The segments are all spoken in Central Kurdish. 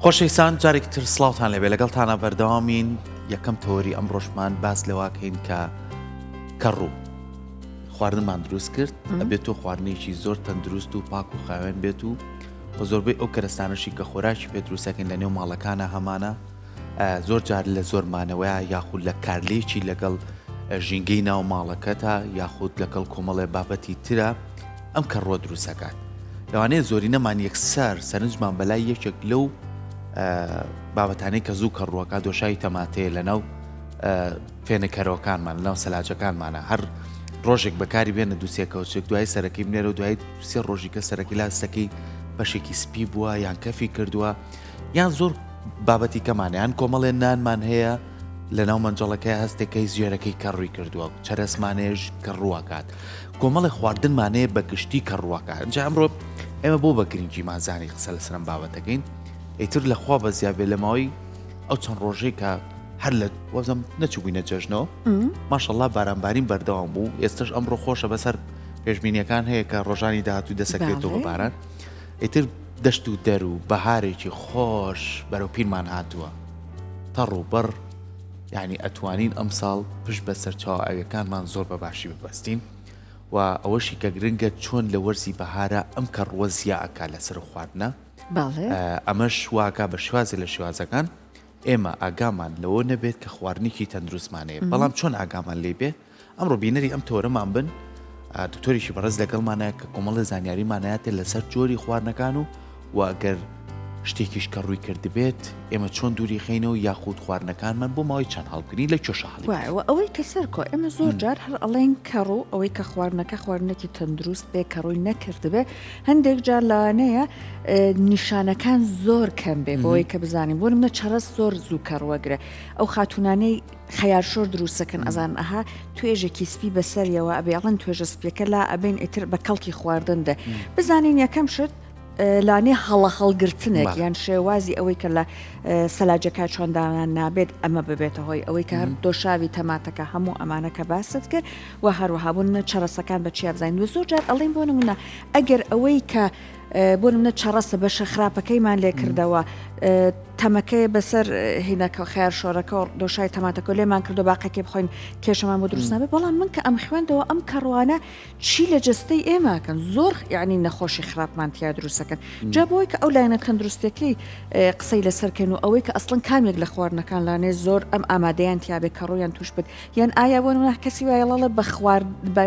خۆشەویستان جارێکی تر سڵاوتان لێبێ لەگەڵتانە بەردەوامین یەکەم تەوەری ئەمڕۆشمان باس لەواکەین کە کەڕوو خواردنمان دروست کرد ئەبێت تۆ خواردنێکی زۆر تەندروست و پاک و خاوێن بێت و و زۆربەی ئەو کەرەستانەشی کە خۆراکی پێ دروستەکەین لە نێو ماڵەکانە هەمانە زۆر جار لە زۆرمانەوەیە یاخود لە کارلێکی لەگەڵ ژینگەی ناو ماڵەکەتا یاخود لەگەڵ کۆمەڵێ بابەتی ترە ئەم کەڕوە دروستەکات لەوانەیە زۆرینەمان یەکسەر سەرنجمان بەلای یەکێک لەو بابەتانەی کە زوو کەڕوەکە دۆشاوی تەماتەیە لەناو فێنکەرەوەکانمان لەناو سەلاجەکانمانە هەر ڕۆژێک بەکاری بێنە دووسێ کەوچێک دوای سەرەکەی بنێرە و دوای سێ ڕۆژی کە سەرەکەی لاستەکەی بەشێکی سپی بووە یان کەفی کردووە یان زۆر بابەتی کەمانە یان کۆمەڵێ نانمان هەیە لەناو مەنجەڵەکەی هەستێکەی زێرەکەی کە ڕووی کردووە چەرەسمانەیەش کە ڕوواکات کۆمەڵی خواردنمانەیە بە گشتی کە ڕووەکە ئەنجا ئەمڕۆ ئێمە بۆ بە گرنگی مازانی قسە لەسەرم بابەتەکەین ئیتر لەخوا بە زیابێ لە ماوەی ئەو چەند ڕۆژەی کە هەر لە وەزم نەچووبووینە جەژنەوە ماشەڵا بارانبارین بەردەوام بوو ئێستش ئەمڕۆ خۆشە بەسەر پێشبینیەکان هەیە کە ڕۆژانی داهاتوو دەسەکرێتەوە باران ئیتر دەشت و دەر و بەهارێکی خۆش بەرەو پیرمان هاتووە تەڕ و بڕ یعنی ئەتوانین ئەمساڵ پشت بە سەرچاوە ئاویەکانمان زۆر بە باشی ببەستین و ئەوەشی کە گرنگە چۆن لە وەرزی بەهارە ئەم کەڕووە زیا ئەکا لەسەر خواردنە ئەمەش واکا بە شێوازێ لە شێوازەکان ئێمە ئاگامان لەوە نەبێت کە خواردنێکی تەندروستمان هەیە بەڵام چۆن ئاگامان لێ بێ ئەمڕۆ بینەری ئەم تۆرەمان بن دکتۆرێکی بەڕێز لەگەڵمانە کە کۆمەڵی زانیاریمانایەتێ لەسەر جۆری خواردنەکان و و ئەگەر شتێکیش کە ڕووی کردبێت ئێمە چۆن دووری خەینەوە یاخود خواردنەکانمان بۆ ماوەی چەند هەڵگرین لە کێشە هەڵی وایە ئەوەی کە سەرکۆ ئێمە زۆر جار هەر ئەڵێن کەڕوو ئەوەی کە خواردنەکە خواردنێکی تەندروست بێ کەڕووی نەکردبێ هەندێک جار لەوانەیە نیشانەکان زۆر کەم بێ بۆی کە بزانین بۆ منە چەرەس زۆر زوو کەڕوەگرە ئەو خاتونانەی خەیارشۆر دروستەکەن ئەزان ئەها توێژێکی سپی بەسەریەوە ئەبێ ئەڵێن توێژە سپیەکە لا ئەبین ئیتر بە کەڵکی خواردن دە بزانین یەکەم شت لانێ هەڵە هەڵگرتنێک یان شێوازی ئەوەی کە لە سەلاجەکە چۆنداویان نابێت ئەمە ببێتە هۆی ئەوەی کە هەر دۆشاوی تەماتەکە هەموو ئەمانە کە باست کرد و هەروەها بۆ نمونە چەرەسەکان بە چیا بزانین و زۆر جار ئەڵێن بۆ نمونە ئەگەر ئەوەی کە بۆ نمونە چەڕەسە بەشە خراپەکەیمان لێ کردەوە تەمەکەی بەسەر هینەکە خیار شۆرەکە و دۆشای تەماتەکە لێمان کردو باقەکەی بخۆین کێشەمان بۆ دروست نابێت بەڵام من کە ئەم خوێندەوە ئەم کەڕوانە چی لە جەستەی ئێماکەن زۆر یعنی نەخۆشی خراپمان تیا دروستەکەن جا بۆی کە ئەو لایەنە تەندروستەکەی قسەی لەسەرکەن و ئەوەی کە ئەسڵەن کامێک لە خواردنەکان لانێ زۆر ئەم ئامادەیان تیاابێ کە ڕوویان توش بێت یان ئایا بۆ نمونە کەسی وایە ڵەڵێ بە خوارد بە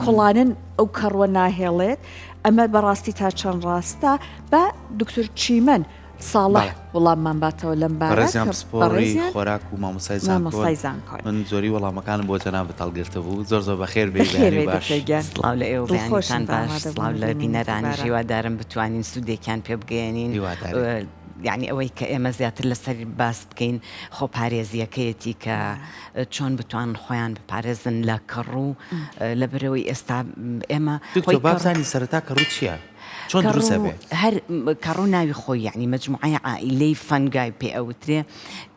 کوڵانن ئەو کەڕوە ناهێڵێت ئەمە بەڕاستی تا چەند ڕاستە بە دکتۆر چیمەن ساڵح وڵاممان باتەوە لەم بارە بەڕێزیان پسپۆڕی خۆراک و مامۆستای زانکۆن من زۆری وەڵامەکانم بۆ جەنابت هەڵگرتبوو زۆر زۆر بەخێر بێی بەیانی باش. سڵاو لە ئێوە بەیانیتان باش سڵاو لە بینەرانیش هیوادارم بتوانین سوودێکیان پێ بگەیەنین یانی ئەوەی کە ئێمە زیاتر لەسەر باس بکەین خۆپارێزیەکەیەتی کە چۆن بتوان خۆیان بپارێزن لە کەڕوو لەبەرەوەی ئێستا ئێمە دکتۆر با بزانین سەرەتا کەڕوو چییە؟ چۆن دروست ئەبێ؟ هەر کەڕوو ناوی خۆی یانی مەجموعەی عائیلەی fungi پێ ئەوترێ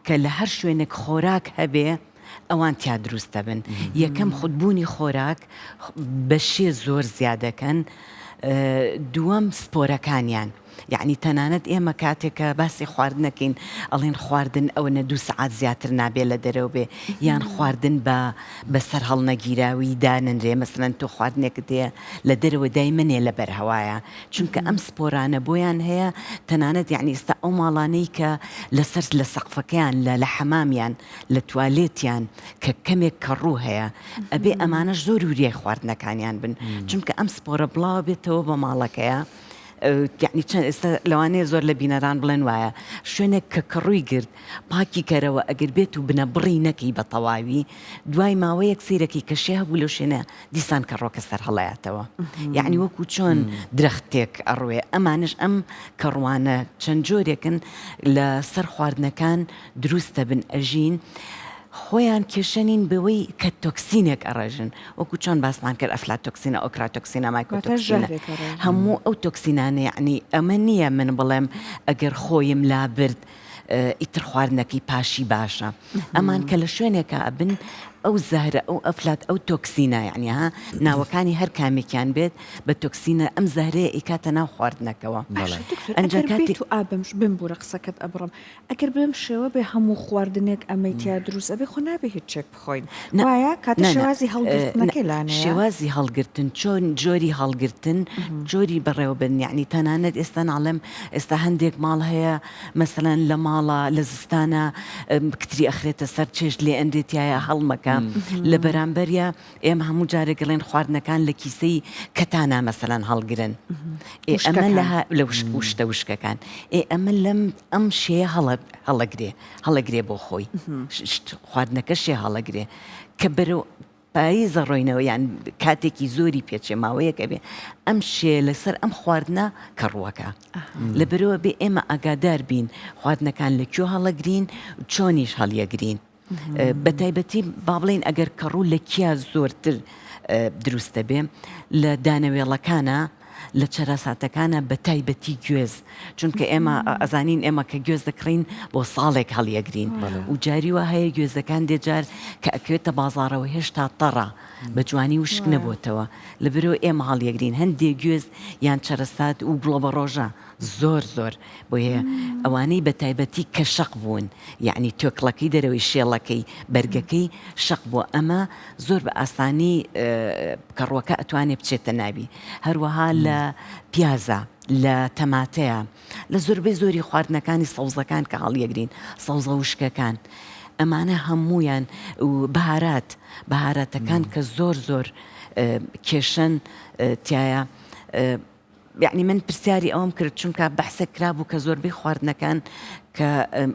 کە لە هەر شوێنێک خۆراک هەبێ ئەوان تیا دروست دەبن یەکەم خودبوونی خۆراک بە شێ زۆر زیادەکەن دووەم سپۆرەکانیان یەعنی تەنانەت ئێمە کاتێک کە باسی خواردنەکەین ئەڵێن خواردن ئەوەنە دوو سەعات زیاتر نابێ لە دەرەوە بێ یان خواردن بە بەسەر هەڵنەگیراوی دانەنرێ مەسەلەن تۆ خواردنێکت هەیە لە دەرەوە دای مەنێ لەبەر هەوایە چونکە ئەم سپۆرانە بۆیان هەیە تەنانەت یەعنی ئێستا ئەو ماڵانەی کە لەسەر لە سەقفەکەیان لە لە حەمامیان لە توالێتیان کە کەمێک کەڕوو هەیە ئەبێ ئەمانەش زۆر وریای خواردنەکانیان بن چونکە ئەم سپۆرە بڵاوە بێتەوە بە ماڵەکەیە یەعنی چەند ئێستا لەوانەیە زۆر لە بینەران بڵێن وایە شوێنێک کە کەڕووی گرت پاکی کەرەوە ئەگەر بێت و بنەبڕی نەکەی بە تەواوی دوای ماوەیەک سیرەکی کە شێ هەبوو لەو شوێنە دیسان کەڕۆکە سەر هەڵەیاتەوە یەعنی وەکو چۆن درەختێک ئەڕوێ ئەمانش ئەم کەڕوانە چەند جۆرێکن لە سەر خواردنەکان دروست دەبن ئەژین خۆیان کێشە نین بەوەی کە تۆکسینێک ئەڕێژن وەکو چۆن باسمان کرد ئەفلاتۆکسینە ئۆکراتۆکسینە مایکۆتۆکسینە هەموو ئەو تۆکسینانە یەعنی ئەمە نییە من بڵێم ئەگەر خۆیم لابرد ئیتر خواردنەکەی پاشی باشە ئەمان کە لە شوێنێکا ئەبن. ئەو زەهرە ئەو ئەفلات ئەو تۆکسینە یەعنی ها ناوەکانی هەر کامێکیان بێت بە تۆکسینە ئەم زەهرەیە ئەیکاتە ناو خواردنەکەوە. باشە دکتۆر ئەنجا ئەگەر کاتێک بێت و ئا بم بمبورە قسەکەت ئەبڕم ئەگەر بەم شێوە بێ هەموو خواردنێک ئەمەی تیا دروست ئەبێ خۆ نابێ هیچ شتێک بخۆین نا وایە کاتە نا نا شێوازی نا هەڵگرتنەکەی لانەیە؟ شێوازی هەڵگرتن چۆن جۆری هەڵگرتن جۆری بەڕێوەبردن یەعنی تەنانەت ئێستا ناڵێم ئێستا هەندێک ماڵ هەیە مەسەلەن لە ماڵا لە زستانا کتری ئەخرێتە سەر چێشت لێ ئەنرێ تیایا هەڵمەکە لە بەرامبەریا ئێمە هەموو جارێک ئەڵێن خواردنەکان لە کیسەی کەتانا مەسەلەن هەڵگرن ئێ ئەمە لە لە وشک شتە وشکەکان ئێ ئەمە لەم ئەم شێیە هەڵە هەڵەگرێ هەڵەگرێ بۆ خۆی خواردنەکە شێ هەڵەگرێ کە بەرەو پاییز ئەڕۆینەوە یان کاتێکی زۆری پێچێ ماوەیەک ئەبێ ئەم شێ لەسەر ئەم خواردنە کەڕووەکە لەبەرەوە بێ ئێمە ئاگادار بین خواردنەکان لە کوێ هەڵەگرین چۆنیش هەڵیەگرین بە تایبەتی با بڵێین ئەگەر کەڕوو لە کیا زۆرتر دروست دەبێ لە دانەوێڵەکانە لە چەرەساتەکانە بە تایبەتی گوێز چونکە ئێمە ئەزانین ئێمە کە گوێز دەکڕین بۆ ساڵێک هەڵیەگرین و جاری وا هەیە گوێزەکان دێجار کە ئەکەوێتە بازاڕەوە هێشتا تەڕە بە جوانی وشک نەبووتەوە لە برۆ ئێمە هەڵیەگرین هەندێک گوێز یان چەرەسات و گوڵۆبەڕۆژە زۆر زۆر بۆیە ئەوانەی بە تایبەتی کە شەق بوون یەعنی توێکڵەکەی دەرەوەی شێڵەکەی بەرگەکەی شەق بووە ئەمە زۆر بە ئاسانی کەڕووەکە ئەتوانێ بچێتە ناوی هەروەها لە پیازە لە تەماتەیە لە زۆربەی زۆری خواردنەکانی سەوزەکان کە هەڵیەگرین سەوزە وشکەکان ئەمانە هەموویان و بەهارات بەهاراتەکان کە زۆر زۆر کێشەن تایە یەعنی من پرسیاری ئەوەم کرد چونکە بەحسێک کرابوو کە زۆربەی خواردنەکان کە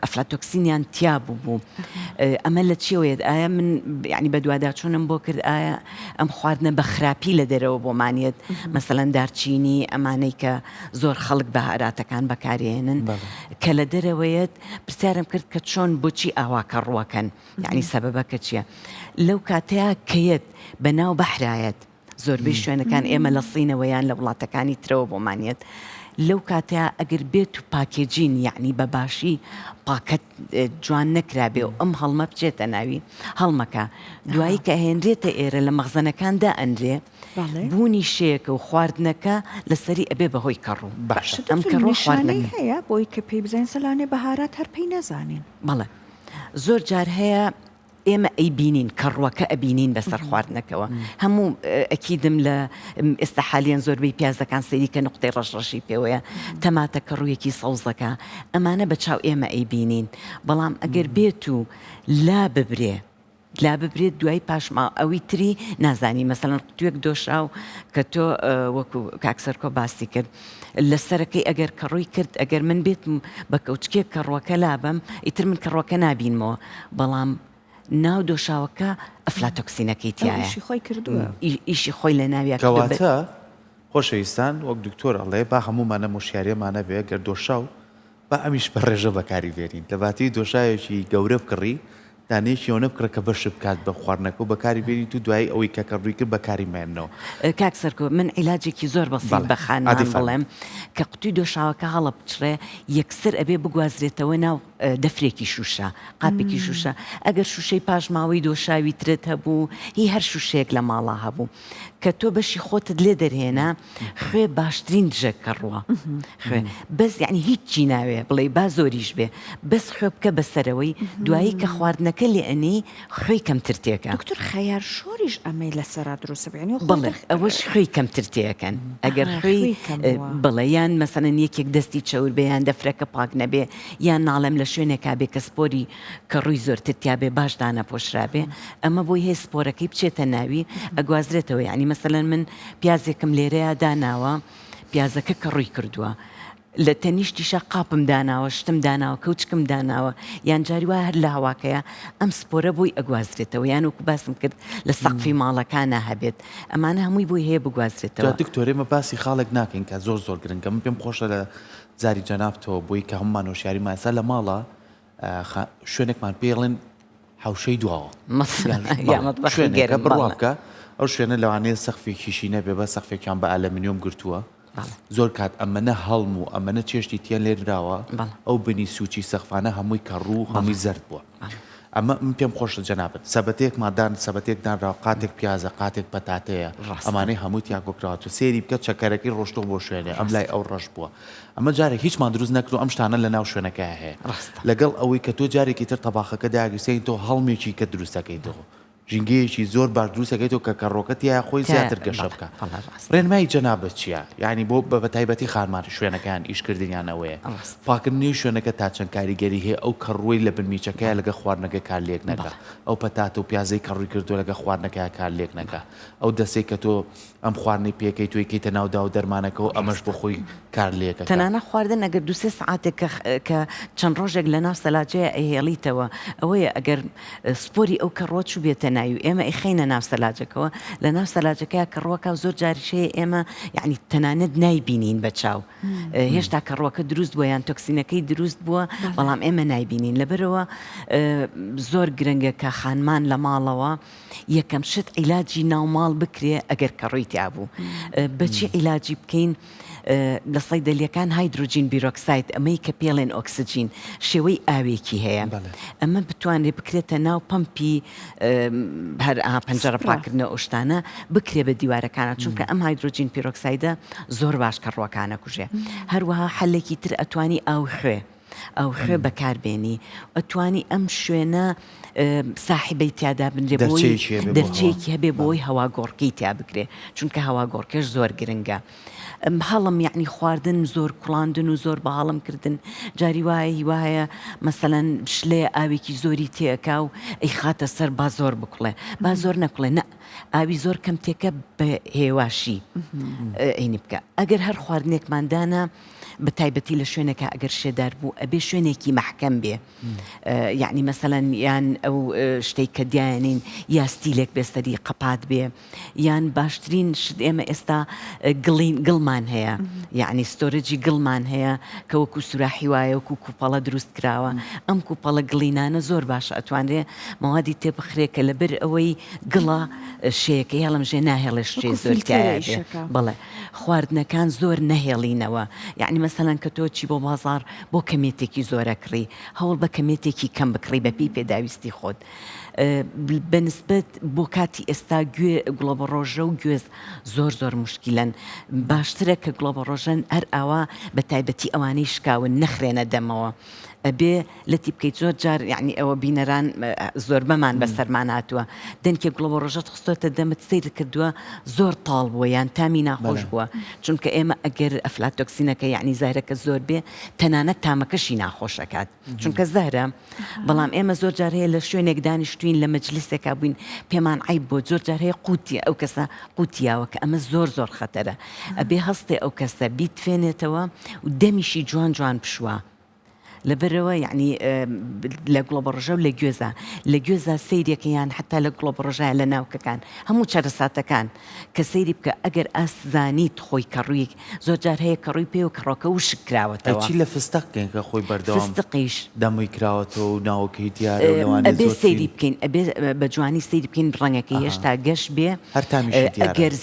ئەفلاتۆکسینیان تیا بوو بوو ئەمە لە چیەوەیەت ئایا من یعنی بەدواداچوونم بۆ کرد ئایا ئەم خواردنە بە خراپی لە دەرەوە بۆمانیت مەسەلەن دارچینی ئەمانەی کە زۆر خەڵک بەهاراتەکان بەکارێنن کە لە دەرەوەیەت پرسیارم کرد کە چۆن بۆچی ئاوا کە ڕوەکەن یعنی سەبەبەکە چییە لەو کاتەیە کەیەت بە ناو بەحرایەت زۆربەی شوێنەکان ئێمە لە سینەوە یان لە وڵاتەکانی ترەوە بۆمان یەت لەو کاتەیا ئەگەر بێت و packaging یەعنی بە باشی پاکەت جوان نەکرابێ و ئەم هەڵمە بچێتە ناوی هەڵمەکە دوایی کە هێنرێتە ئێرە لە مەخزەنەکان دائەنرێ بوونی شێیەکە و خواردنەکە لەسەری ئەبێ بەهۆی کەڕوو باشە ئەم کەڕوو نیشانەی هەیە بۆی کە پێی بزانین سەلانێ بەهارات هەر پێی نەزانین. بەڵێ زۆر جار هەیە ئێمە ئەیبینین کەڕوەکە ئەبینین بەسەر خواردنەکەوە هەموو ئەکیدم لە ئێستا حالیان زۆربەی پیازەکان سەیری کە نقطەی ڕەش ڕەشی پێوەیە تەماتە کەڕوویەکی سەوزەکە ئەمانە بە چاو ئێمە ئەیبینین بەڵام ئەگەر بێت و لا ببرێ لا ببرێت دوای پاشما ئەوی تری نازانی مەسەلەن قوتوێک دۆشاو کە تۆ وەکو کاک سەرکۆ باسی کرد لەسەرەکەی ئەگەر کەڕووی کرد ئەگەر من بێتم بە کەوچکێک کەڕوەکە لابەم ئیتر من کەڕوەکە نابینمەوە بەڵام ناو دۆشاوەکە ئەفلاتۆکسینەکەی تیایە ئیشی خۆی کردووە ئیشی خۆی لە ناویا کردووە کەواتە خۆشەویستان وەک دکتۆر ئەڵێ با هەموومان ئەم هۆشیاریەمان هەبێ گەر دۆشاو با ئەمیش بە ڕێژە بەکاری بێنین لە باتی دۆشاوێکی گەورە بکڕی دانەیەکی ئەوەنە بکڕە کە بەشت بکات بە خواردنەکە و بەکاری بێنیت و دوایی ئەوەی کە کەڕووی کرد بەکاری مەێنەوە. کاک سەرکۆ من عیلاجێکی زۆر بەسیت بەڵێ بە خانمان ئادی فەرموو. بڵێم کە قوتوی دۆشاوەکە هەڵەبچڕێ یەکسەر ئەبێ بگوازرێتەوە ناو دەفرێکی شوشە قاپێکی شوشە ئەگەر شوشەی پاشماوەی دۆشاوی ترت هەبوو هی هەر شوشەیەک لە ماڵا هەبوو کە تۆ بەشی خۆتت لێ دەرهێنا خوێ باشترین دژە کەڕووە خوێ بەس یعنی هیچی ناوێ بڵێ با زۆریش بێ بەس خوێ بکە بەسەرەوەی دوایی کە خواردنەکە لێ ئەنێی خوێی کەمتر تێکە. دکتۆر خەیار شۆریش ئەمەی لەسەرا دروست بێ یعنی خۆی بەڵێ ئەوەش خوێی کەمتر تێکەن ئەگەر ئەها، خوێی خوێی کەم بووە. بەڵێ یان مەسەلەن یەکێک دەستی چەور بێ یان دەفرەکە پاک نەبێ یان ناڵێم لە شوێنێکا بێ کە سپۆری کەڕووی زۆرتر تیا بێ باش دانەپۆشرابێ ئەمە بۆی هەیە سپۆرەکەی بچێتە ناوی ئەگوازرێتەوە یعنی مەسەلەن من پیازێکم لێرەیا داناوە پیازەکە کەڕووی کردووە لە تەنیشتیشا قاپم داناوە شتم داناوە کەوچکم داناوە یان جاری وایە هەر لە هەواکەیە ئەم سپۆرە بۆی ئەگوازرێتەوە یان وەکو باسم کرد لە سەقفی ماڵەکانا هەبێت ئەمانە هەمووی بۆی هەیە جا بگوازرێتەوە. دکتۆر ئێمە باسی خاڵێک ناکەین کە زۆر زۆر گرنگە من پێم خۆشە لە زاری جەنابتەوە بۆی کە هەموومان هۆشیاریمان ئێستا لە ماڵا شوێنێکمان پێی ئەڵێن حەوشەی دواوە شوێنێکە بڕوا بکە ئەو شوێنە لەوانەیە سەقفێکیشی نەبێ بە سەقفێکیان بە ئەلەمنیۆم گرتووە زۆر کات ئەمەنە هەڵم و ئەمەنە چێشتی تێ لێنراوە ئەو بنی سوچی سەقفانە هەمووی کەڕوو هەمووی زەرد بووە. ئەمە من پێم خۆشە جەنابت سەبەتەیەکمان دان سەبەتەیەک دانراوە قاتێک پیازە قاتێک پەتاتەیە ئەمانەی هەمووی تیا کۆکراوە تۆ سەیری بکە چەکەرەکەی ڕۆشتووە بۆ شوێنێ ئەم لای ئەو ڕەش بووە ئەمە جارێک هیچمان دروست نەکردووە ئەم شتانە لە ناو شوێنەکەیا هەیە لەگەڵ ئەوەی کە تۆ جارێکی تر تەباخەکە داگیرسێنی تۆ هەڵمێکی کە دروست دەکەیتەوە ژینگەیەکی زۆر باش دروست دەکەیتەوە کە کەڕۆکە تیایا خۆی زیاتر گەشە بکا. ڕێنمایی جەنابت چییە؟ یانی بۆ بە تایبەتی خانمان شوێنەکەیان ئیشکردنیان ئەوەیە پاکردنەوەی شوێنەکە تا چەند کاریگەری هەیە ئەو کەڕووەی لە بنمیچەکەیە لەگەڵ خواردنەکە کارلێک نەکا ئەو پەتاتە و پیازەی کەڕووی کردووە لەگەڵ خواردنەکەیا کارلێک نەکا ئەو دەستەی کە تۆ ئەم خواردنەی پێکەی تۆی کەیتە ناو داو دەرمانەکەوە ئەمەش بۆ خۆی کارلێکەکە. تەنانەت خواردن ئەگەر دوو سێ سەعاتێک کە کە چەند ڕۆژێک لە ناو سەلاجەیا ئەیهێڵیتەوە ئەوەیە ئەگەر سپۆری ئەو کەڕووە چووبێتە ناوی و ئێمە ئەیخەینە ناو سەلاجەکەوە لە ناو سەلاجەکەیا کەڕووەکە و زۆر جاریش هەیە ئێمە یەعنی تەنانەت نایبینین بە چاو هێشتا کەڕووەکە دروست بووە یان تۆکسینەکەی دروست بووە بەڵام ئێمە نایبینین لەبەرئەوە زۆر گرنگە کە خانمان لە ماڵەوە یەکەم شت عیلاجی ناوماڵ بکرێ ئەگەر کەڕووی تیا بوو بەچی عیلاجی بکەین لە سەیدەلیەکان hydrogen peroxide ئەمەی کە پێڵێن ئۆکسجین شێوەی ئاوێکی هەیە ئەمە بتوانرێ بکرێتە ناو پەمپی هەر پەنجەرە پاکردنە ئەو شتانە بکرێ بە دیوارەکانە چونکە ئەم hydrogen peroxide ە زۆر باش کەڕووەکانە کوژێ هەروەها حەلێکی تر ئەتوانی ئاو خوێ ئەو خوێ بەکار بێنی ئەتوانی ئەم شوێنە ساحیبەی تیادا بنرێ بۆی دەرچەیەکی هەبێ بۆی هەوا گۆڕکەی تیا بکرێ چونکە هەوا گۆڕکێش زۆر گرنگە هەڵم یعنی خواردن زۆر کوڵاندن و زۆر بە هەڵم کردن جاری وایە هیوایە مەسەەن شلەیە ئاوێکی زۆری تێکا و ئەیخاتە سەر با زۆر بکڵێ با زۆر نەکڵێ نە ئاوی زۆر کەم تێکە بە هێواشی ئەینی بکە ئەگەر هەر خواردنێکمان دانا بە تایبەتی لە شوێنێکا ئەگەر شێدار بوو ئەبێ شوێنێکی مەحکەم بێ یعنی مەسەلەن یان ئەو شتێک کە دیانین یا ستیلێک بێ سەری قەپات بێ یان باشترین شت ئێمە ئێستا گڵین گڵمان هەیە یعنی storage ی گڵمان هەیە کە وەکو سوراحی وایە وەکو کوپەڵە دروست کراوە ئەم کوپەڵە گڵینانە زۆر باش ئەتوانرێ مەوادی تێبخرێ کە لەبەر ئەوەی گڵە شێیەکەی هەڵمژێ ناهێڵێ شتێ زۆر تایە بێ بەڵێ خواردنەکان زۆر نەهێڵینەوە یەعنی مەسەلەن کە تۆ چی بۆ بازاڕ بۆ کەمێتێکی زۆر ئەکڕی هەوڵ بە کەمێتێکی کەم بکڕی بە پێی پێداویستی خۆت بە نسبەت بۆ کاتی ئێستا گوێ گوڵەبە ڕۆژە و گوێز زۆر زۆر مشکیلەن باشترە کە گوڵەبە ڕۆژەن هەر ئاوا بە تایبەتی ئەوانەی شکاون نەخرێنە دەمەوە ئەبێ لەتی بکەیت زۆر جار یعنی ئەوە بینەران زۆربەمان بەسەرمان هاتووە دەنکێ گوڵەوە ڕۆژەت خستۆتە دەمت سەیر کردووە زۆر تاڵ بووە یان تامی ناخۆش بووە چونکە ئێمە ئەگەر ئەفلاتۆکسینەکە یعنی زارەکە زۆر بێ تەنانەت تامەکەشی ناخۆش ئەکات چونکە زەهرە بەڵام ئێمە زۆر جار هەیە لە شوێنێک دانیشتوین لە مەجلیسێکا بووین پێمان عیب بۆ زۆر جار هەیە قوتی ئەو کەسە قوتیاوە کە ئەمە زۆر زۆر خەتەرە ئەبێ هەستێ ئەو کەسە بیتفێنێتەوە و دەمیشی جوان جوان بشوە لەبەرئەوە یەعنی لە گوڵەبەڕۆژە و لە گوێزا لە گوێزا سەیرێکە یان حتا لە گوڵەبەڕۆژە لە ناوکەکان هەموو چەرەساتەکان کە سەیری بکە ئەگەر ئاست زانیت خۆی کەڕووی زۆر جار هەیە کەڕووی پێ و کەڕۆکە وشک کراوەتەوە. ئەی چی لە فستق کەین کە خۆی بەردەوام فستقیش دەمی کراوەتەوە و ناوەکەی دیارە و لەوانەیە ئەبێ زۆرترین سەیری بکەین ئەبێ بە جوانی سەیری بکەین ڕەنگەکەی هێشتا گەش بێ هەر تامیشی دیارە. ئەگەر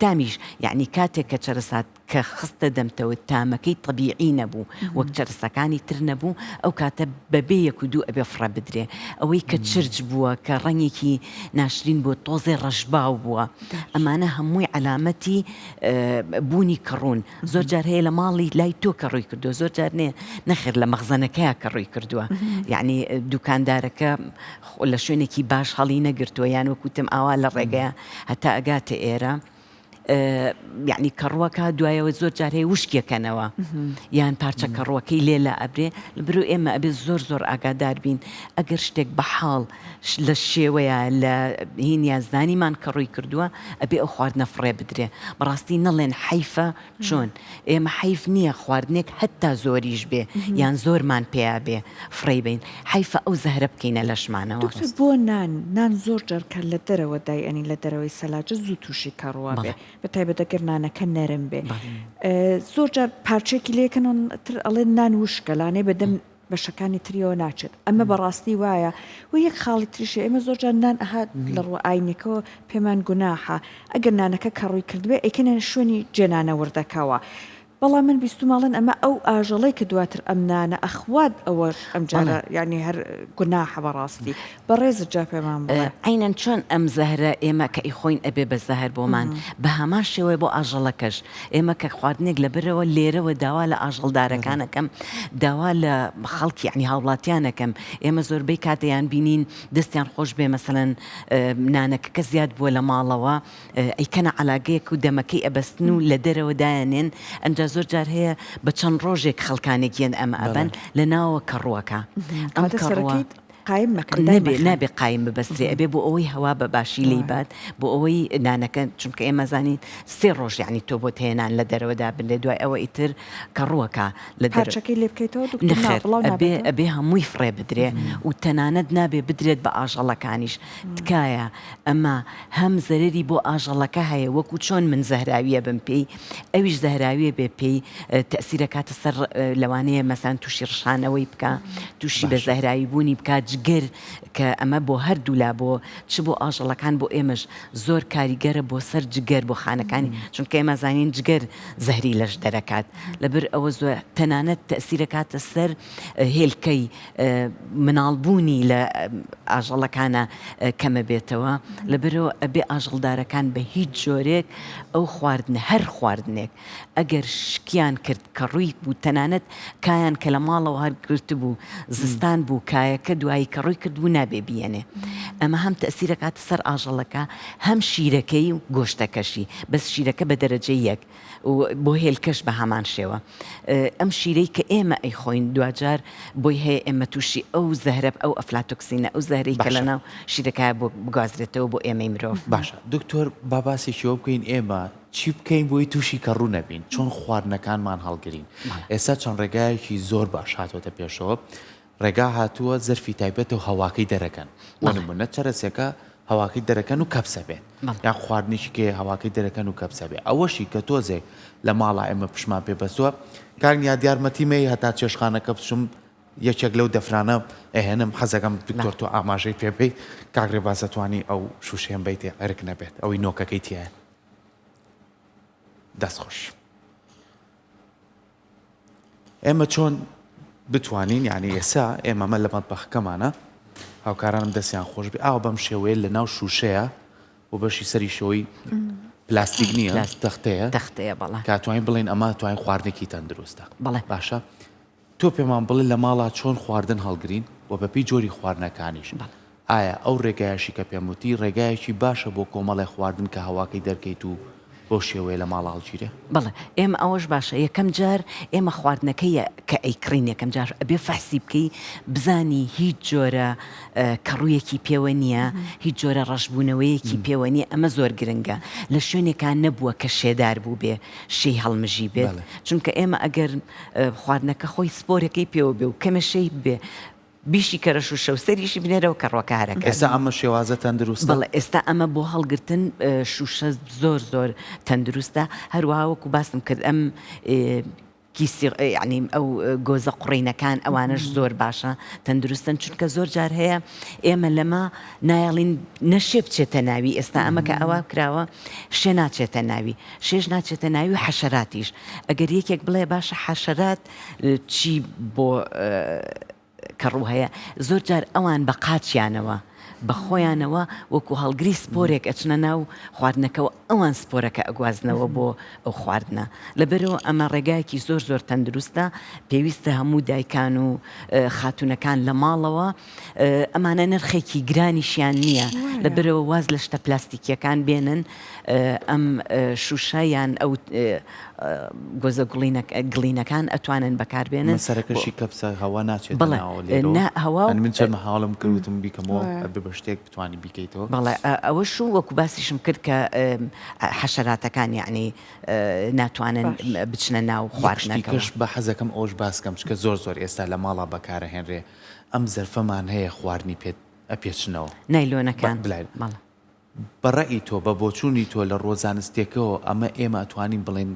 تامیش یەعنی کاتێک کە چەرەسات کە خستە دەمتەوە تامەکەی تەبیعی نەبوو وەک چەرسەکانی تر نەبوو ئەو کاتە بەبێ یەک و دوو ئەبێ فڕە بدرێ ئەوەی کە چرچ بووە کە ڕەنگێکی ناشرین بووە تۆزێ ڕەشباو بووە ئەمانە هەمووی عەلامەتی بوونی کەڕوون زۆر جار هەیە لە ماڵی لای تۆ کەڕووی کردووە زۆر جار نێ نەخێر لە مەخزەنەکەیا کەڕووی کردووە یعنی دوکاندارەکە لە شوێنێکی باش هەڵی نەگرتووە یان وەکوتم ئاوا لە ڕێگەیە هەتا ئەگاتە ئێرە یەعنی کەڕووەکە دوایەوە زۆر جار هەیە وشکیەکەنەوە یان پارچە کەڕووەکەی لێ لا ئەبرێ لەبەرو ئێمە ئەبێ زۆر زۆر ئاگادار بین ئەگەر شتێک بە حاڵ لە شێوەیە لە هین یا زانیمان کەڕووی کردووە ئەبێ ئەو خواردنە فڕێ بدرێ بەڕاستی نەڵێن حەیفە چۆن ئێمە حەیف نییە خواردنێک هەتا زۆریش بێ یان زۆرمان پێیا بێ فڕێی بەین حەیفە ئەو زەهرە بکەینە لەشمانەوە. دکتۆر بۆ نان نان زۆر جار کە لە دەرەوە دای ئەنین لە دەرەوەی سەلاجە زوو توشی کەڕوە بێ بە تایبەت ئەگەر نانەکە نەرم بێ زۆر جار پارچەیەکی لێ کەن تر ئەڵێن نان وشکە لانەی بە دەم بەشەکانی تریەوە ناچێت ئەمە بەڕاستی وایە و یەک خاڵی تریشە ئێمە زۆر جار نان ئەها لە ڕووە ئاینیەکەوە پێمان گوناحە ئەگەر نانەکە کەڕووی کردبێ ئەیکەنە شوێنی جێنانە وردەکەوە. بەڵام من بیستومە ئەڵێن ئەمە ئەو ئاژەڵەی کە دواتر ئەم نانە ئەخوات ئەوەش ئەم جارە یانی هەر گوناحە بەڕاستی بەڕێزت جا پێمان بڵێ. عەینەن چۆن ئەم زەهرە ئێمە کە ئیخۆین ئەبێ بە زەهر بۆمان بە هەمان شێوەیە بۆ ئاژەڵەکەش ئێمە کە خواردنێک لەبەرەوە لێرەوە داوا لە ئاژەڵدارەکان ئەکەم داوا لە خەڵکی یانی هاوڵاتیان ئەکەم ئێمە زۆربەی کات ئەیان بینین دەستیان خۆش بێ مەسەلەن نانەکەکە زیاد بووە لە ماڵەوە ئەیکەنە عەلاگەیەک و دەمەکەی ئەبەستن و لە دەرەوە دایەنێن ئەنجا زۆر جار هەیە بە چەند ڕۆژێک خەڵکانێک یەن ئەمە ئەبەن لە ناوەوە کەڕووەکە ئەم کەڕووە قایم مەکەن نەبێ نابێ قایم ببەسترێ ئەبێ بۆ ئەوەی هەوا بە باشی لێی بات بۆ ئەوەی نانەکە چونکە ئێمە زانین سێ ڕۆژ یعنی تۆ بۆت هەیە نان لە دەرەوە دابنرێ دوای ئەوە ئیتر کەڕووەکە لە دەرەوە پارچەکەی لێ بکەیتەوە دکتۆر نا نەخێر بڵاو ئەبێ نابێتەوە ئەبێ هەمووی فڕێ بدرێ و تەنانەت نابێ بدرێت بە ئاژەڵەکانیش تکایە ئەمە هەم زەرەری بۆ ئاژەڵەکە هەیە وەکو چۆن من زەهراویە بم پێی ئەویش زەهراویە بێ پێی تەئسیر ئەکاتە سەر لەوانەیە مەسەن توشی ڕشانەوەی بکا توشی بە زەهراوی بوونی بکا جگەر کە ئەمە بۆ هەردوولا بۆ چ بۆ ئاژەڵەکان بۆ ئێمەش زۆر کاریگەرە بۆ سەر جگەر بۆ خانەکانی چونکە ئێمە زانین جگەر زەهری لەش دەرەکات لەبەر ئەوە زۆر تەنانەت تەئسیر ئەکاتە سەر هێلکەی مناڵبوونی لە ئاژەڵەکانە کەمەبێتەوە، لەبەرئەوە ئەبێ ئاژەڵدارەکان بە هیچ جۆرێک ئەو خواردنە هەر خواردنێک ئەگەر شکیان کرد کە ڕووی بوو تەنانەت کایان کە لە ماڵەوە هەرگرتبوو زستان بوو کایەکە دوایی کە ڕووی کردبوو نابێ بیەنێ ئەمە هەم تەئسیرەکاتە سەر ئاژەڵەکە هەم شیرەکەی و گۆشتەکەشی بەس شیرەکە بە دەرەجەی یەک و بۆ هێلکەش بە هەمان شێوە ئەم شیرەی کە ئێمە ئەیخۆین دواجار بۆی هەیە ئێمە تووشی ئەو زەهرە ئەو ئەفلاتۆکسینە ئەو زەهرەی کە باشە. لەناو شیرەکایە بۆ بگوازرێتەوە بۆ ئێمەی مرۆڤ. باشە دکتۆر با باسێکی ئەوە بکەین ئێمە چی بکەین بۆی تووشی کەڕوو نەبین چۆن خواردنەکانمان هەڵگرین ئێستا چەند ڕێگایەکی زۆر باش هاتۆتە پێشەوە ڕێگا هاتووە زەرفی تایبەتە و هەواکەی دەرەکەن بۆ نمونە چەرەسێکە هەواکەی دەرەکەن و کەپسە بێت یان خواردنێکی کێ هەواکەی دەرەکەن و کەپسە بێ ئەوەشی کە تۆزێک لە ماڵا ئێمە پشمان پێ بەستووە کاک نیاد یارمەتی مەی هەتا چێشخانەکە بچم یەکێک لەو دەفرانە ئەهێنم حەزەکەم دکتۆر تۆ ئاماژەی پێ بەیت کاک ڕێباز ئەتوانی ئەو شوشەیەم بەیتێ عرک نەبێت ئەوەی نۆکەکەی تایە دەست خۆش. ئێمە چۆن بتوانین یعنی ئێسا ئێمە مە لە مەتبەخەکەمانە هاوکارانم دەستیان خۆش بێ ئاوا بەم شێوەیە لە ناو شوشەیە و بەشی سەری شێوەی پلاستیک نییە تەختەیە تەختەیە بەڵێ کاتوانین بڵێن ئەمە توانین خواردنێکی تەندروستە بەڵێ باشە تۆ پێمان بڵێ لە ماڵا چۆن خواردن هەڵگرین و بەپێی جۆری خواردنەکانیش ئایا ئەو ڕێگایەشی کە پێم وتی ڕێگایەکی باشە بۆ کۆمەڵێ خواردن کە هەواکەی دەرکەیت و بەو شێوەیە لە ماڵا هەڵگیرێ؟ بەڵێ ئێمە ئەوەش باشە یەکەم جار ئێمە خواردنەکەی کە ئەیکڕین یەکەم جار ئەبێ فەحسی بکەی بزانی هیچ جۆرە کەڕوویەکی پێوە نییە هیچ جۆرە ڕەشبوونەوەیەکی پێوە نییە ئەمە زۆر گرنگە لە شوێنێکا نەبووە کە شێدار بووبێ شێی هەڵمژی بێت چونکە ئێمە ئەگەر خواردنەکە خۆی سپۆرەکەی پێوە بێ و کەمێ شێی ببێ بیشی کەرە شوشە و سەریشی بنێرەوە کە ڕۆکە هەرەکە. ئێستا ئەمە شێوازە تەندروستە؟ بەڵێ ئێستا ئەمە بۆ هەڵگرتن شوشە زۆر زۆر تەندروستە هەروەها وەکو باسم کرد ئەم کیسی یعنی ئەو گۆزە قوڕینەکان ئەوانەش زۆر باشە تەندروستن چونکە زۆر جار هەیە ئێمە لەمە نایەڵین نەشێ بچێتە ناوی ئێستا ئەمە کە ئەوە کراوە شێ ناچێتە ناوی شێش ناچێتە ناوی و حەشەراتیش ئەگەر یەکێک بڵێ باشە حەشەرات چی بۆ کەڕوو هەیە زۆر جار ئەوان بە قاچیانەوە بە خۆیانەوە وەکو هەڵگری سپۆرێک ئەچنە ناو خواردنەکەەوە ئەوان سپۆرەکە ئەگوازنەوە بۆ ئەو خواردنە لەبەرەوە ئەمە ڕێگایەکی زۆر زۆر تەندروستە پێویستە هەموو دایکان و خاتونەکان لە ماڵەوە ئەمانە نرخێکی گرانیشیان نییە لەبەرەوە واز لە شتە پلاستیکیەکان بێنن ئەم شوشە یان ئەو گۆزە گڵینەکان ئەتوانن بەکاربێنن. من سەرەکەشی کەپسە هەوا ناچێتە ناوە لێرەوە. نا هەوا و من چەند مەحاڵم کرد وتم بیکەمەوە ئەبێ بە شتێک بتوانی بیکەیتەوە. بەڵێ ئەوەش و وەکو باسیشم کرد کە حەشەراتەکان یەعنی ناتوانن بچنە ناو خواردنەکەوە. یەک شتی کەش بە حەزەکەم ئەوەش باس کەم چونکە زۆر زۆر ئێستا لە ماڵا بەکارەهێنرێ ئەم زەرفەمان هەیە خواردنی پێ ئەپێچنەوە. نایلۆنەکان. بەڵێ. بە ڕەئی تۆ، بە بۆچوونی تۆ لە ڕووە زانستیەکەوە ئەمە ئێمە ئەتوانین بڵێین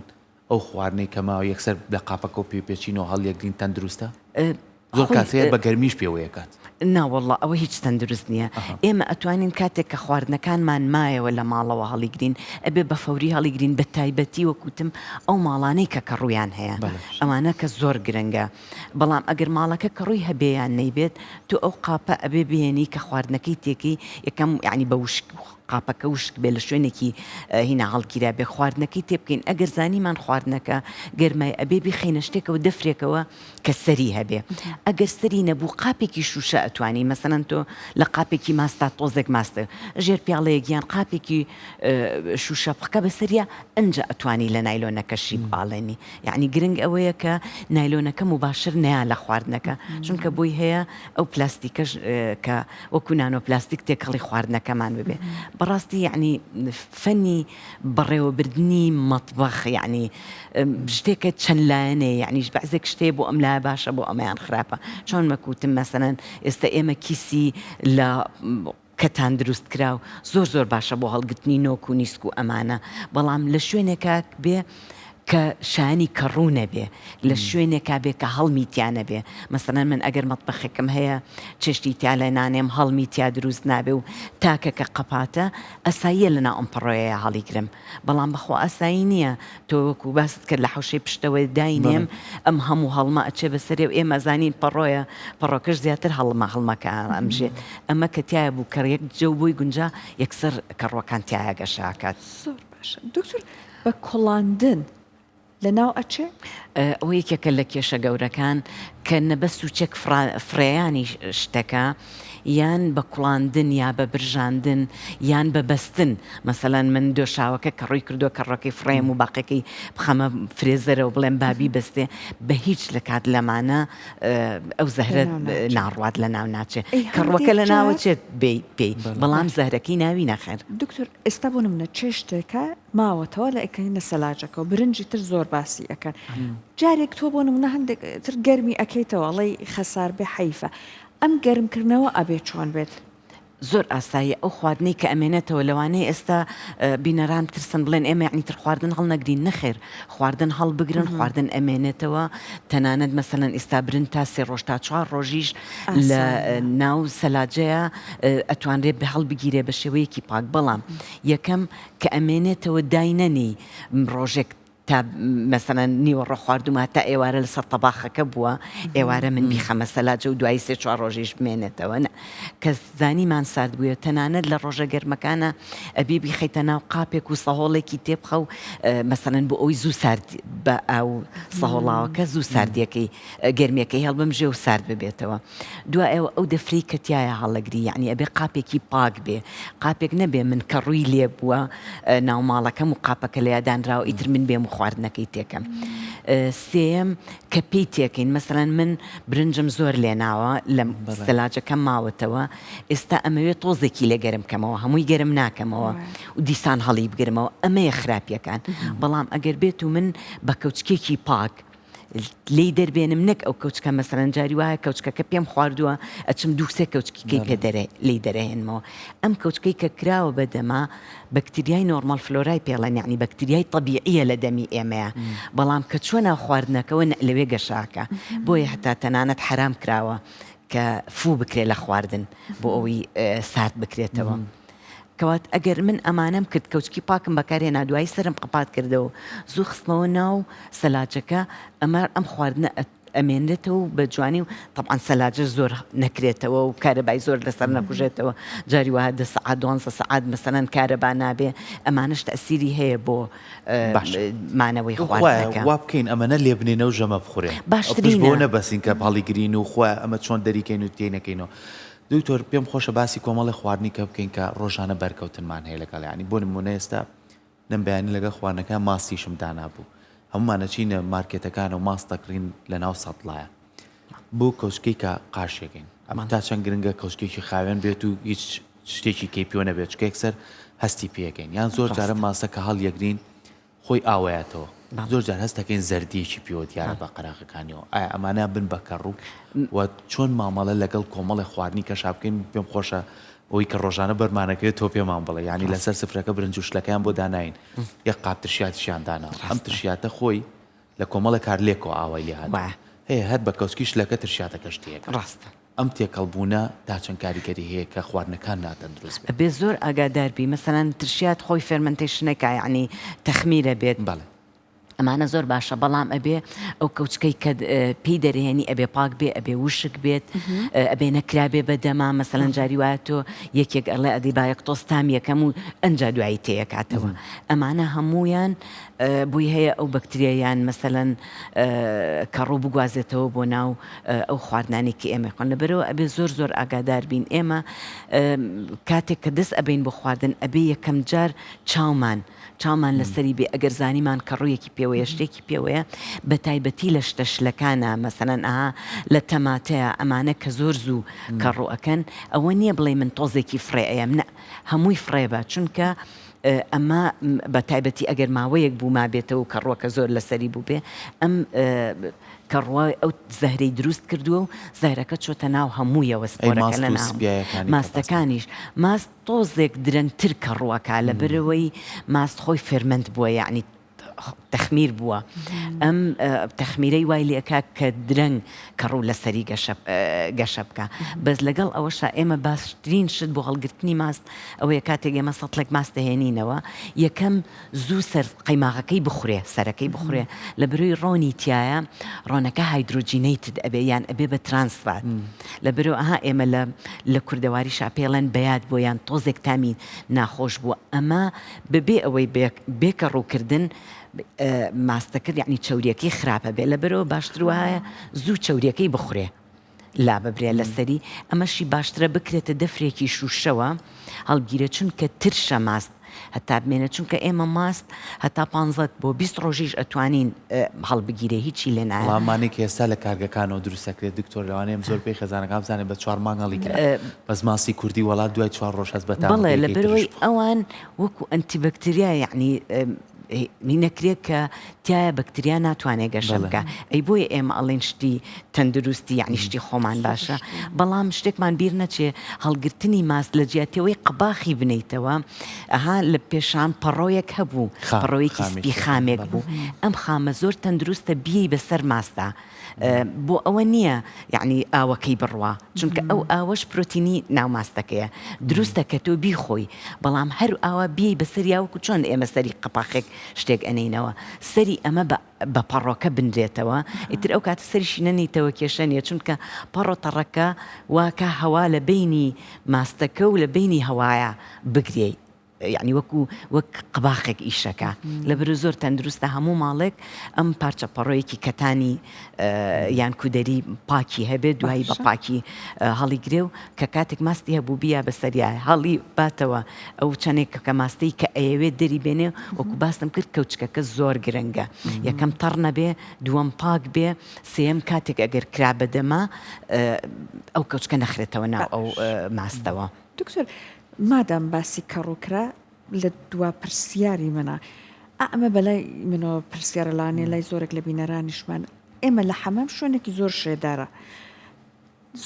ئەو خواردنەی کە ماوە یەکسەر لە قاپەکەوە پێی پێچینەوە هەڵیەگرین تەندروستە؟ زۆر کات هەیە بە گەرمیش پێوەیەکات. نا وەڵا ئەوە هیچ تەندروست نییە ئێمە ئەتوانین کاتێک کە خواردنەکانمان مایەوە لە ماڵەوە هەڵیگرین ئەبێ بە فەوری هەڵیگرین بە تایبەتی وەک وتم ئەو ماڵانەی کە کەڕوویان هەیە ئەوانە کە زۆر گرنگە بەڵام ئەگەر ماڵەکە کەڕووی هەبێ یان نەیبێت تۆ ئەو قاپە ئەبێ بهێنی کە خواردنەکەی تێکەی یەکەم یانی بە وشک قاپەکە وشک بێ لە شوێنێکی هینا هەڵگیرا بێ خواردنەکەی تێبکەین ئەگەر زانیمان خواردنەکە گەرمای ئەبێ بیخەینە شتێکەوە دەفرێکەوە کە سەری هەبێ ئەگەر سەری نەبوو قاپێکی شوشە ئەتوانی مەسەلەن تۆ لە قاپێکی ماستا تۆزێک ماستە ژێر پیاڵەیەک یان قاپێکی شوشە بخکە بەسەریا ئەنجا ئەتوانی لە نایلۆنەکەشی بپاڵێنی یعنی گرنگ ئەوەیە کە نایلۆنەکە مباشر نەیا لە خواردنەکە چونکە بۆی هەیە ئەو پلاستیکەش کە وەکو نانۆ پلاستیک تێکەڵی خواردنەکەمان ببێ بەڕاستی یعنی فەنی بەڕێوەبردنی مەتبەخ یەعنی شتێکە چەند لایەنەیە یەعنیش بەعزێک شتێ بۆ ئەم لایە باشە بۆ ئەمەیان خراپە چۆن مەکوتم مەسەلەن ئێستا ئێمە کیسی لە کەتان دروست کراو زۆر زۆر باشە بۆ هەڵگرتنی نۆک و نیسک و ئەمانە بەڵام لە شوێنێکا بێ کە شایانی کەڕوو نەبێ لە شوێنێکا بێ کە هەڵمی تیا نەبێ مەسەلەن من ئەگەر مەتبەخێکم هەیە چێشتی تیا لێ نانێم هەڵمی تیا دروست نابێ و تاکە کە قەپاتە ئاساییە لەناو ئەم پەڕۆیەیا هەڵیگرم بەڵام بەخوا ئاسایی نییە تۆ وەکو باست کرد لە حەوشەی پشتەوە داینێم ئەم هەموو هەڵمە ئەچێ بەسەرێ و ئێمە ئەزانین پەڕۆیە پەڕۆکەش زیاتر هەڵمە هەڵمەکە ئەمژێت ئەمە کە تایە بوو کە یەک جەو بۆی گونجا یەکسەر کەڕوەکان تایە گەشە ئەکات. زۆر باشە دکتۆر بە کوڵاندن لەناو ئەچێ؟ ئەوە یەکێکە لە کێشە گەورەکان کە نە بە سوچێک فڕێیانی شتەکە یان بە کوڵاندن یا بە برژاندن یان بە بەستن مەسەلەن من دۆشاوەکە کە ڕووی کردووە کەڕەکەی فڕێم و باقەکەی بخەمە فرێزەرەوە بڵێم بابی بەستێ بە هیچ لە کات لەمانە ئەو زەهرە ناڕوات لە ناو ناچێ کەڕوەکە لە ناوەچێت پێی بەڵام زەهرەکەی ناوی نەخێر. دکتۆر ئێستا بۆ نمونە چێشتێکە ماوەتەوە لە ئەکەینە سەلاجەکەوە برنجی تر زۆر باسی ئەکەن جارێک تۆ بۆ نمونە هەندێک تر گەرمی ئەکەیتەوە ئەڵێی خەسار بێ حەیفە ئەم گەرمکردنەوە ئەبێ چۆن بێت؟ زۆر ئاساییە ئەو خواردنەی کە ئەمێنێتەوە لەوانەیە ئێستا بینەران بترسن بڵێن ئێمە یەعنی تر خواردن هەڵنەگرین نەخێر خواردن هەڵبگرن خواردن ئەمێنێتەوە تەنانەت مەسەلەن ئیستا برنج تا سێ ڕۆژ تا چوار ڕۆژیش لە ناو سەلاجەیە ئەتوانرێ هەڵبگیرێ بە شێوەیەکی پاک بەڵام یەکەم کە ئەمێنێتەوە داینەنێی ڕۆژێک تا مەسەلەن نیوەڕۆ خواردومە هەتا ئێوارە لەسەر تەباخەکە بووە ئێوارە من بیخەمە سەلاجە و دوایی سێ چوار ڕۆژیش بمێنێتەوە نا کە زانیمان سارد بووە تەنانەت لە ڕۆژە گەرمەکانە ئەبێ بیخەیتە ناو قاپێک و سەهۆڵێکی تێبخە و مەسەلەن بۆ ئەوەی زوو سارد بە ئاو سەهۆڵاوەکە زوو ساردیەکەی گەرمیەکەی هەڵبمژێ و سارد ببێتەوە دوایەوە ئەو دەفرەی کە تیایا هەڵەگری یەعنی ئەبێ قاپێکی پاک بێ قاپێک نەبێ من کە ڕووی لێ بووە ناو ماڵەکەم و قاپەکە لێیا دانراوە ئیتر من بێم و خواردنەکەی تێکەم سێیەم کە پێی تێکەین مەسەلەن من برنجم زۆر لێناوە لە سەلاجەکەم ماوەتەوە ئێستا ئەمەوێ تۆزێکی لێ گەرم کەمەوە هەمووی گەرم ناکەمەوە و دیسان هەڵی بگرمەوە ئەمەیە خراپیەکان بەڵام ئەگەر بێت و من بە کەوچکێکی پاک لێی دەربێنم نەک ئەو کەوچکە مەسەلەن جاری وایە کەوچکەکە پێم خواردووە ئەچم دوو سێ کەوچکیکەی پێ دەرێ لێی دەرەهێنمەوە ئەم کەوچکەی کە کراوە بە دەما بەکتریای نۆرماڵ فلۆرای پێڵێن یعنی بەکتریای تەبیعیە لە دەمی ئێمەیە بەڵام کە چوە ناو خواردنەکەوە نە لەوێ گەشاکە بۆیە هەتا تەنانەت حەرام کراوە کە فوو بکرێ لە خواردن بۆ ئەوەی سارد بکرێتەوە. کەوات ئەگەر من ئەمانەم کرد کەوچکی پاکم بەکارهێنا دوایی سەرم قەپات کردەوە زوو خستمەوە ناو سەلاجەکە ئەمە ئەم خواردنە ئەمێنێتەوە و بە جوانی و تەبعەن سەلاجە زۆر نەکرێتەوە و کارەبای زۆر لەسەر نەکوژێتەوە جاری وایە دە سەعات دوانزە سەعات مەسەلەن کارەبا نابێ ئەمانەش تەئسیری هەیە بۆ باشە مانەوەی خوایە خواردنەکە. وا بکەین ئەمەنە لێبنێنەوە ژەمە بخورێ پشت بەوە باشترینە. نەبەستین کە هەڵیگرین و خوایە ئەمە چۆن دەریکەین و تێینەکەینەوە دکتۆر پێم خۆشە باسی کۆمەڵی خواردنی کە بکەین کە ڕۆژانە بەرکەوتنمان هەیە لەگەڵ یانی بۆ نمونە ئێستا نم بەیانی لەگەڵ خواردنەکە ماستیشم دانابوو هەمومان ئەچینە مارکێتەکان و ماست دەکڕین لە ناو سەتڵایە بۆ کەوچکەی کە قاشێکین ئەمە تا چەند گرنگە کەوچکێکی خاوێن بێت و هیچ شتێکی کەی پێوە نەبێت چکە یەکسەر هەستی پێەکەین یان زۆر جارە ماسە کە هەڵیەگرین خۆی ئاوەیەتەوە زۆر جار هەست دەکەین زەردیەکی پێوە دیارە بە قەراغەکانیەوە ئایا ئەمانە بن بە کەڕوو و چۆن مامەڵە لەگەڵ کۆمەڵی خواردنی کەشا بکەین پێم خۆشە ئەوەی کە ڕۆژانە بەرمانەکەوێت تۆ پێمان بڵێ یعنی لەسەر سفرەکە برنج و شلەکەیان بۆ داناین یەک قاپ ترشیاتیشیان دانا ئەم ترشیاتە خۆی لە کۆمەڵێک کارلێکەوە ئاوای لێ هاتووە. هەیە هەر بە کەوچکی شلەکە ترشیاتەکەش تێکا. ڕاستە. ئەم تێکەڵ بوونە تا چەند کاریگەری هەیە کە خواردنەکان ناتەندروست بێت؟ ئەبێ زۆر ئاگادار بی مەسەلەن ترشیات خۆی fermentation ەکە یەعنی تەخمیرە بێت. بەڵێ. ئەمانە زۆر باشە بەڵام ئەبێ ئەو کەوچکەی کە پێی دەرهێنی ئەبێ پاک بێ ئەبێ وشک بێت ئەبێ نەکرابێ بە دەما مەسەلەن جاری وایە تۆ یەکێک ئەڵێ ئەدی با یەک تۆز تام یەکەم و ئەنجا دوایی تێیەکاتەوە ئەمانە هەموویان بۆی هەیە ئەو بەکتریایان مەسەلەن کەڕوو بگوازێتەوە بۆ ناو ئەو خواردنانەی کە ئێمە خۆن لەبەرەوە ئەبێ زۆر زۆر ئاگادار بین ئێمە کاتێک کە دەست ئەبین بۆ خواردن ئەبێ یەکەم جار چاومان چاومان لەسەری بێ ئەگەر زانیمان کەڕوویەکی پێوەیە شتێکی پێوەیە بە تایبەتی لە شتە شلەکانە مەسەلەن ئەها لە تەماتەیە ئەمانە کە زۆر زوو کەڕوو ئەکەن ئەوە نییە بڵێی من تۆزێکی فڕێ ئەیەم نە هەمووی فڕێ بە چونکە ئەمە بە تایبەتی ئەگەر ماوەیەک بوو مابێتەوە و کەڕووەکە زۆر لەسەری بووبێ ئەم کەڕووە ئەو زەهرەی دروست کردووە و زەهرەکە چۆتە ناو هەموویەوە ئەی سپۆرەکە ماست لە و ناو سپیایەکانی کە باست کرد؟ ماستەکانیش ماست تۆزێک درەنگتر کەڕووەکە لەبەرئەوەی ماست خۆی ferment بووە یەعنی تەخمیر بووە ئەم تەخمیرەی وای لێکا کە درەنگ کەڕوو لەسەری گەشە بکە بەس لەگەڵ ئەوەشا ئێمە باشترین شت بۆ هەڵگرتنی ماست ئەوەیە کاتێک ئێمە سەتڵێک ماست دەهێنینەوە یەکەم زوو سەر قەیماغەکەی بخورێ سەرەکەی بخورێ لە برۆی ڕۆنی تایە ڕۆنەکە hydrogenated ئەبێ یان ئەبێ بە trans fat لە برۆ ئەها ئێمە لە لە کوردەواریشا پێڵێن بەیاد بۆ یان تۆزێک تامی ناخۆش بووە ئەمە بەبێ ئەوەی بێکە ڕووکردن ماستەکە یعنی چەوریەکەی خراپە بێ لە برۆ باشتر وایە زوو چەوریەکەی بخورێ لاببرێ لەسەری ئەمەشی باشترە بکرێتە دەفرێکی شوشەوە هەڵبگیرێت چونکە ترشە ماست هەتا بمێنێت چونکە ئێمە ماست هەتا پانزە بۆ 20 ڕۆژیش ئەتوانین هەڵبگیرێ هیچی لێ نایە. بەڵام ئەمانەی کە ئێستا لە کارگەکانەوە دروست ئەکرێت دکتۆر لەوانەیە زۆر پێی خێزانەکان بزانێت بە چوار مانگ هەڵیگرن بەس ماستی کوردی وەڵا دوای چوار ڕۆژ هەست بە بەڵێ تامەکەی ترش لەبەرئەوەی بوو. ئەوان وەکو ئەنتیبەکتریا یەعنی ی نەکرێت کە تیایا بەکتریا ناتوانێت گەشە بکا ئەی بۆیە ئێمە ئەڵێن شتی تەندروستی یعنی شتی خۆمان باشە بەڵام شتێکمان بیر نەچێ هەڵگرتنی ماست لە جیاتیەوەی قەباخی بنیتەوە ئەها لە پێشان پەڕۆیەک هەبوو پەڕۆیەکی سپی خامێک بوو ئەم خامە زۆر تەندروستە بیەی بەسەر ماستا بۆ ئەوە نییە یەعنی ئاوەکەی بڕوا چونکە ئەو ئاوەش پرۆتینی ناو ماستەکەیە دروستە کە تۆ بیخۆی بەڵام هەر ئاوا بیەی بەسەریا وەکو چۆن ئێمە سەری قەپاخێک شتێک ئەنێینەوە سەری ئەمە بە بە پەڕۆکە بنرێتەوە ئیتر ئەو کاتە سەریشی نەنیتەوە کێشە نییە چونکە پەڕۆ تەڕەکە واکە هەوا لە بینی ماستەکە و لە بینی هەوایە بگرێی یەعنی وەکو وەک قەباخێک ئیشەکا لەبەرو زۆر تەندروستە هەموو ماڵێک ئەم پارچە پەڕۆیەکی کەتانی یان کودەری پاکی هەبێت دوایی بە پاکی هەڵیگرێ و کە کاتێک ماستی هەبوو بیا بەسەریا هەڵی باتەوە ئەو چەندێک کە ماستەی کە ئەیەوێت دەری بێنێ وەکو باسم کرد کەوچکەکە زۆر گرنگە یەکەم تەڕ نەبێ دووەم پاک بێ سێیەم کاتێک ئەگەر کرا بەدەما ئەو کەوچکە نەخرێتەوە ناو ئەو ماستەوە. دکتۆر مادام باسی کەڕوو کرا لە دوا پرسیاری منە ئا ئەمە بەلای منەوە پرسیارە لانێ لای زۆرێک لە بینەرانیشمان ئێمە لە حەمام شوێنێکی زۆر شێدارە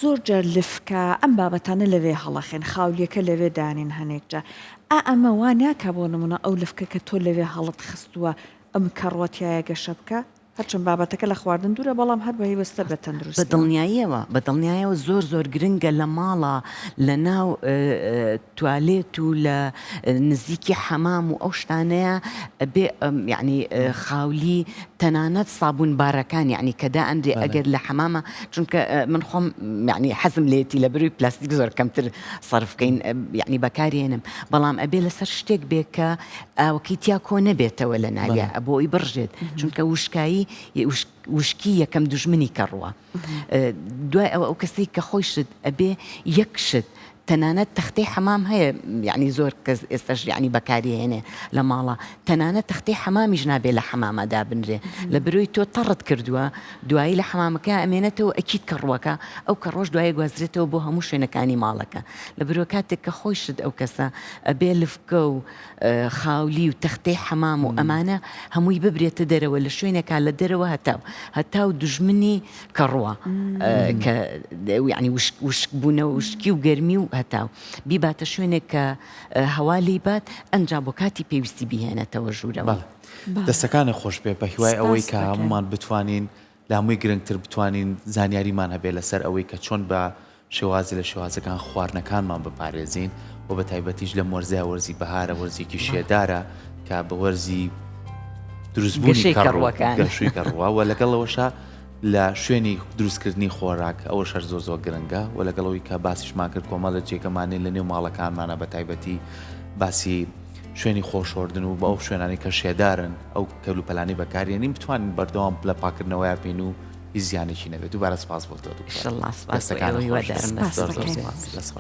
زۆر جار لفکە ئەم بابەتانە لەوێ هەڵەخێن خاولیەکە لەوێ دانین هەنێک جار ئا ئەمە وا ناکا بۆ نمونە ئەو لفکە کە تۆ لەوێ هەڵت خستووە ئەم کەڕوە تیایە گەشە بکا هەرچەند بابەتەکە لە خواردن دوورە بەڵام هەر بەیوەستە بە بە تەندروستیەوە. دڵنیاییەوە بە دڵنیایەوە زۆر زۆر گرنگە لە ماڵا لە ناو توالێت و لە نزیکی حەمام و ئەو شتانەیە ئەبێ یەعنی خاولی تەنانەت سابوون بارەکان یەعنی کە دائەنرێ ئەگەر لە حەمامە چونکە من خۆم یەعنی حەزم لێتی لە بروی پلاستیک زۆر کەمتر سەرف کەین یەعنی بەکارێنم بەڵام ئەبێ لەسەر شتێک بێ کە ئاوەکەی تیا کۆ نەبێتەوە لە ناویا بۆ ئەوی بڕژێت چونکە وشکایی وشکی یەکەم دوژمنی کەڕووە دوای ئەوە ئەو کەسەی کە خۆی شت ئەبێ یەک شت تەنانەت تەختەی حەمام هەیە یعنی زۆر کەس ئێستاش یعنی بەکاری هێنێ لە ماڵە تەنانەت تەختەی حەمامیش نابێ لە حەمامە دابنرێ لە برۆی تۆ تەڕت کردووە دوایی لە حەمامەکە ئەمێنێتەوە ئەکید کەڕووەکە ئەو کەڕۆش دوایی گوازرێتەوە بۆ هەموو شوێنەکانی ماڵەکە لە برۆ کاتێک کە خۆی شت ئەو کەسە ئەبێ لفکە و خاولی و تەختەی حەمام و ئەمانە هەمووی ببرێتە دەرەوە لە شوێنێکا لە دەرەوە هەتاو هەتاو دوژمنی کەڕووە کە یعنی وشک بوونەوە وشکی و گەرمی و هەتاو بیباتە شوێنێک کە هەوا لێی بات ئەنجا بۆ کاتی پێویستی بیهێنێتەوە ژوورەوە. دەستەکانت خۆش بێ بە هیوای ئەوەی کە هەموومان بتوانین. لە هەمووی گرنگتر بتوانین زانیاریمان هەبێت لەسەر ئەوەی کە چۆن بە شێوازی لە شێوازەکان خواردنەکانمان بپارێزین و بە تایبەتیش لەم وەرزەیا وەرزی بەهارە وەرزێکی شێدارە کە بە وەرزی دروستبوونی کەڕوەکان گەشوی کەڕوە و لەگەڵەوەشە لە شوێنی دروستکردنی خۆراک ئەوە شەر زۆر زۆر گرنگە و لەگەڵەوەی کە باسیشمان کرد کۆمەڵە جێگەمانێ لە نێو ماڵەکانمانە بە تایبەتی باسی شوێنی خۆشۆردن و بە ئەو شوێنانی کە شێدارن ئەو کەلوپەلانی بەکارێنین بتوانین بەردەوام لە پاکردنەوەیا بین و هیچ زیانێکی نەبێت دووبارە سپاس بۆ تۆ دکتۆر. ئیشەڵا سپاس بۆ ئێوە هیوادارم زۆر زۆر سپاس.